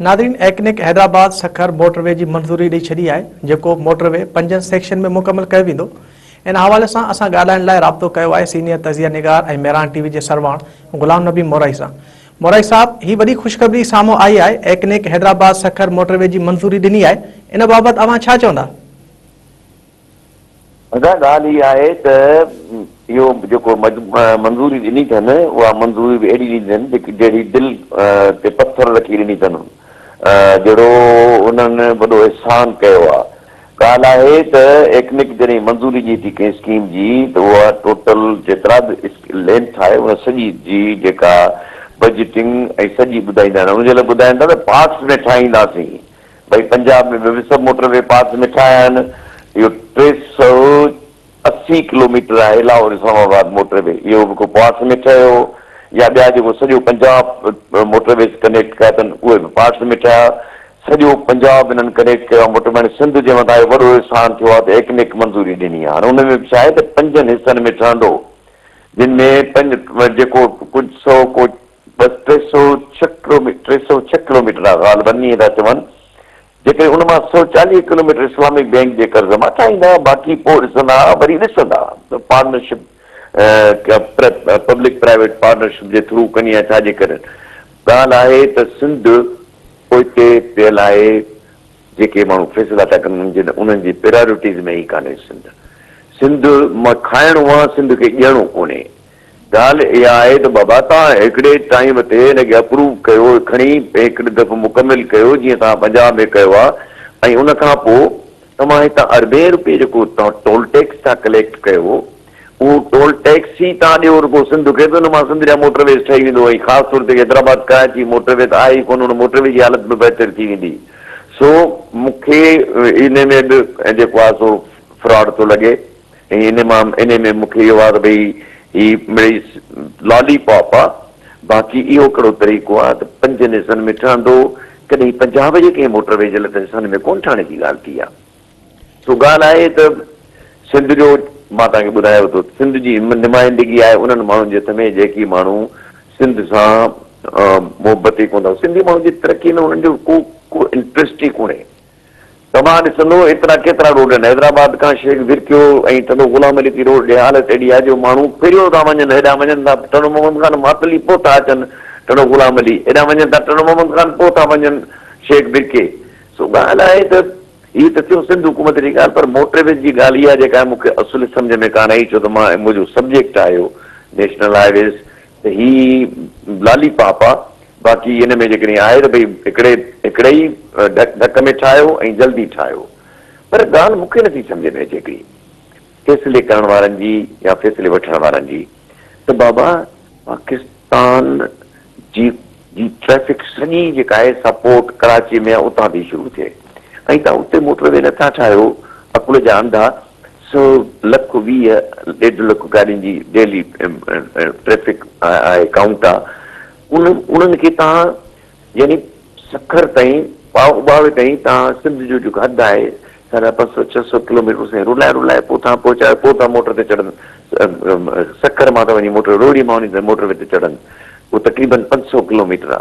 ناظرين ايڪنڪ Hyderabad Sukkur motor V جي منظوري ڏئي ڇڏي آهي جيڪو موٽر وي پنجن سيڪشن ۾ مڪمل ڪيو ويندو ان حوالي سان اسان ڳالهائڻ لاء رابطو ڪيو آهي سينيئر تجزيه نگار ۽ مهراڻ ٽي وي جي سرواڻ غلام نبي مورائي سان مورائي صاحب هي وڏي خوشخبري سامهون آئي آهي ايڪنڪ حيدرآباد سکر موٽر وي جي منظوري ڏني آهي ان بابت اوهان ڇا چوندا؟ ادا ڳالهه هي آهي ته اهو جيڪو منظوري ڏني اٿن اها منظوري به اهڙي ڏني اٿن جيڪي جهڙي دل تي پٿر رکي ڏني اٿن جهڙو انهن وڏو احسان ڪيو آهي. ڳالهه آهي ته ايڪنڪ جڏهن منظوري ڏئي ٿي ڪنهن اسڪيم جي ته اها ٽوٽل جيترا به لينٿ آهي ان سڄي جي جيڪا بجيٽنگ ۽ سڄي ٻڌائيندا آهن ان جي لاء ٻڌائين ٿا ته پارٽس ۾ ٺاهينداسين ڀئي پنجاب ۾ به سڀ موٽر وي پارٽس ۾ ٺاهيا آهن اهو 380 ڪلوميٽر آهي لاهور اسلام آباد موٽر وي اهو به ڪو پارٽس ۾ ٺهيو يا ٻيا جيڪو سڄو پنجاب موٽر ويز ڪنيڪٽ ڪيا اٿن اهي به پارٽس ۾ ٺهيا سڄو پنجاب انهن ڪنيڪٽ ڪيو آهي موٽر وي هاڻي سنڌ جي مٿان اهو وڏو احسان ٿيو آهي ته ايڪنڪ منظوري ڏني آهي هاڻي ان ۾ به ڇا آهي ته پنجن حصن ۾ ٺهندو جن ۾ پنج جيڪو ڪجهه سو ڪو بس 306 ڪلوميٽر آ غالباً ائين ٿا چون جيڪڏهن ان مان 140 ڪلوميٽر اسلامڪ بينڪ جي قرض مان ٺاهيندا باقي پوء ڏسندا وري ڏسندا ته پارٽنرشپ پبلڪ پرائيويٽ پارٽنرشپ جي ٿرو ڪن يا ڇا جي ڪرن ڳالهه آهي ته سنڌ پوئتي پيل آهي جيڪي ماڻهو فيصلا ٿا ڪن انهن جي پرائرٽيز ۾ ئي ڪانهي سنڌ سنڌ مان کائڻو آ سنڌ کي ڏيڻو ڪونهي ڳالهه اها آهي ته بابا توهان هڪڙي ٽائيم تي هن کي اپروو ڪيو کڻي هڪڙي دفعو مڪمل ڪيو جيئن توهان پنجاب ۾ ڪيو آهي ۽ ان کان پوء توهان هتان اربين روپيه جيڪو توهان ٽول ٽيڪس ٿا ڪليڪٽ ڪيو اهو ٽول ٽيڪس ئي توهان ڏيو رڳو سنڌ کي ته ان مان سنڌ جا موٽر ويز ٺهي ويندو ۽ خاص طور تي حيدرآباد ڪراچي موٽر وي ته آهي ئي ڪونه ان موٽر وي جي حالت به بهتر ٿي ويندي سو مون کي ان ۾ به جيڪو آهي سو فراڊ ٿو لڳي. ۽ انهي مان انهي ۾ مون کي اهو آ ته ڀئي هي مڙئي لالي پاپ آ باقي اهو ڪهڙو طريقو آ ته پنجن حصن ۾ ٺهندو ڪڏهن پنجاب جي ڪنهن موٽر وي جي لاء ته حصن ۾ ڪونه ٺاهڻ جي ڳالهه ٿي آ سو ڳالهه آهي ته سنڌ جو مان توهان کي ٻڌايو ٿو سنڌ جي نمائندگي آهي انهن ماڻهن جي هٿ ۾ جيڪي ماڻهو سنڌ سان محبت ئي ڪونه ٿا سنڌي ماڻهن جي ترقي ۾ انهن جو ڪو ڪو انٽريسٽ ئي ڪونهي. توهان ڏسندو ايترا ڪيترا روڊ آهن حيدرآباد کان شيخ ڀرڪيو ۽ ٽنڊو غلام علي تي روڊ جي حالت اهڙي آهي جو ماڻهو ڦريو ٿا وڃن هيڏانهن وڃن ٿا ٽنڊو محمد خان ماتلي پوء ٿا اچن ٽنڊو غلام علي هيڏانهن وڃن ٿا ٽنڊو محمد خان پوء ٿا وڃن شيخ ڀرڪي سو ڳالهه آهي ته هي ته ٿيو سنڌ حڪومت جي ڳالهه پر موٽر ويز جي ڳالهه اها جيڪا مون کي اصل سمجهه ۾ ڪانه آئي ڇو ته مان منهنجو سبجيڪٽ آهي اهو نيشنل هاء ويز ته هي لالي پاپ آ باقي ان ۾ جيڪڏهن آهي ته ڀئي هڪڙي هڪڙي ئي ڌڪ ۾ ٺاهيو ۽ جلدي ٺاهيو پر ڳالهه مون کي نٿي سمجهه ۾ اچي هڪڙي فيصلي ڪرڻ وارن جي يا فيصلي وٺڻ وارن جي ته بابا پاڪستان جي جي ٽريفڪ سڄي جيڪا آهي سا پورٽ ڪراچي ۾ آهي اتان ٿي شروع ٿئي ۽ تان اتي موٽر وي نٿا ٺاهيو عقل جا انڌا سو لک 20 ڏيڍ لک گاڏين جي ڊيلي ٽريفڪ آهي ڪائونٽ آ انهن انهن کي توهان يعني سکر تائين اٻاوڙي تائين توهان سنڌ جو جيڪو حد آهي ساڍا پنج سو ڇهه سو ڪلوميٽر سائين رلائي رلائي پوء توهان پهچايو پوء توهان موٽر تي چڙهن سکر مان ته وڃي موٽر روهڙي مان وڃي موٽر وي تي چڙهن اهو تقريبن 500 ڪلوميٽر آ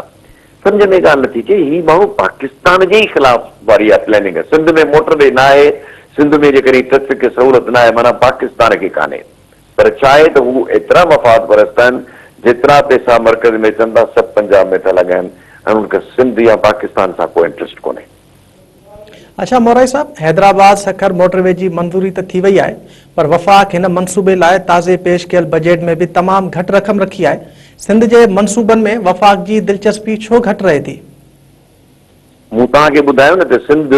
سمجهه ۾ ڳالهه نٿي اچي هي ماڻهو پاڪستان جي ئي خلاف واري اها پلاننگ آهي سنڌ ۾ موٽر وي ناهي سنڌ ۾ جيڪڏهن ٽريفڪ کي سهولت ناهي معنيٰ پاڪستان کي ڪانهي پر ڇا آهي ته هو ايترا مفاد پرست آهن جيترا پيسا مرڪز ۾ اچن ٿا سڀ پنجاب ۾ ٿا لڳائن ۽ انهن کي سنڌ يا پاڪستان سان ڪو انٽرسٽ ڪونهي. اڇا مورائي صاحب حيدرآباد سکر موٽر وي جي منظوري ته ٿي وئي آهي پر وفاق هن منصوبي لاء تازي پيش ڪيل بجيٽ ۾ به تمام گهٽ رقم رکي آهي سنڌ جي منصوبن ۾ وفاق جي دلچسپي ڇو گهٽ رهي ٿي؟ مون توهان کي ٻڌايو نه ته سنڌ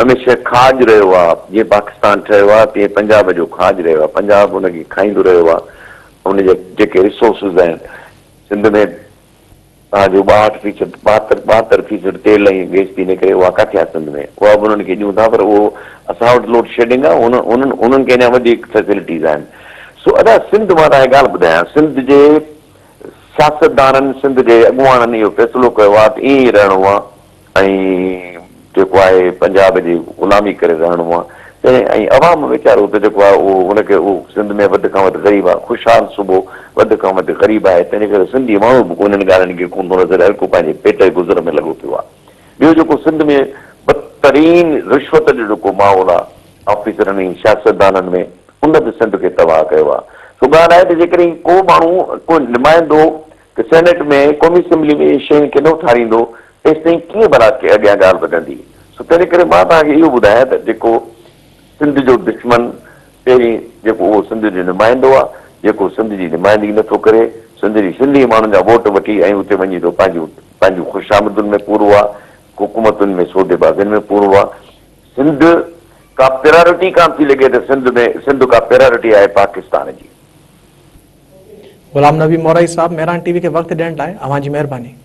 هميشه کاڄ رهيو آ، جيئن پاڪستان ٺهيو آ تيئن پنجاب جو کاڄ رهيو آ، پنجاب ان کي کائيندو رهيو آ، ان جا جيڪي ريسورسز آهن سنڌ ۾ توهان جو 62 فيصد 72 72 فيصد تيل ۽ گئس ٿي نڪري اها ڪاٿي آ سنڌ ۾ اها به انهن کي ڏيون ٿا پر اهو اسان وٽ لوڊ شيڊنگ آ انهن انهن کي اڃا وڌيڪ فيسلٽيز آهن سو ادا سنڌ مان توهان کي ڳالهه ٻڌايان سنڌ جي سياستدانن سنڌ جي اڳواڻن اهو فيصلو ڪيو آ ته ائين ئي رهڻو آ ۽ جيڪو آهي پنجاب جي غلامي ڪري رهڻو آ تنهن ۽ عوام ويچارو ته جيڪو آهي اهو ان کي اهو سنڌ ۾ وڌ کان وڌ غريب آ خوشحال صوبو وڌ کان وڌ غريب آهي تنهن جي ڪري سنڌي ماڻهو به انهن ڳالهين کي ڪونه ٿو نظر هر ڪو پنهنجي پيٽ جي گذر ۾ لڳو پيو آ. ۾ بدترين رشوت جو جيڪو ماحول آ آفيسرن ۽ سياستدانن ۾ ان به سنڌ کي تباهه ڪيو آ. سو ڳالهه آهي ته جيڪڏهن ڪو ماڻهو ڪو نمائندو سينيٽ ۾ قومي اسيمبلي ۾ اهي شين کي نه اٿاريندو تيستائين ڪيئن ڀلا اڳيان ڳالهه وڌندي. سو تنهن ڪري مان توهان کي اهو ٻڌايان ته جيڪو سنڌ جو دشمن پهرين جيڪو اهو سنڌ جو نمائندو آ جيڪو سنڌ جي نمائندگي نه ٿو ڪري، سنڌ جي سنڌي ماڻهن جا ووٽ وٺي ۽ اتي وڃي ٿو پنهنجون پنهنجون خوشامدن ۾ پورو آ، حڪومتن ۾ سوديبازين ۾ پورو آ. سنڌ ڪا پريارٽي ڪانه ٿي لڳي ته سنڌ ۾ سنڌ ڪا پريارٽي آهي پاڪستان جي. غلام نبي مورائي صاحب مهراڻ ٽي وي کي وقت ڏيڻ لاء اوهان جي مهرباني.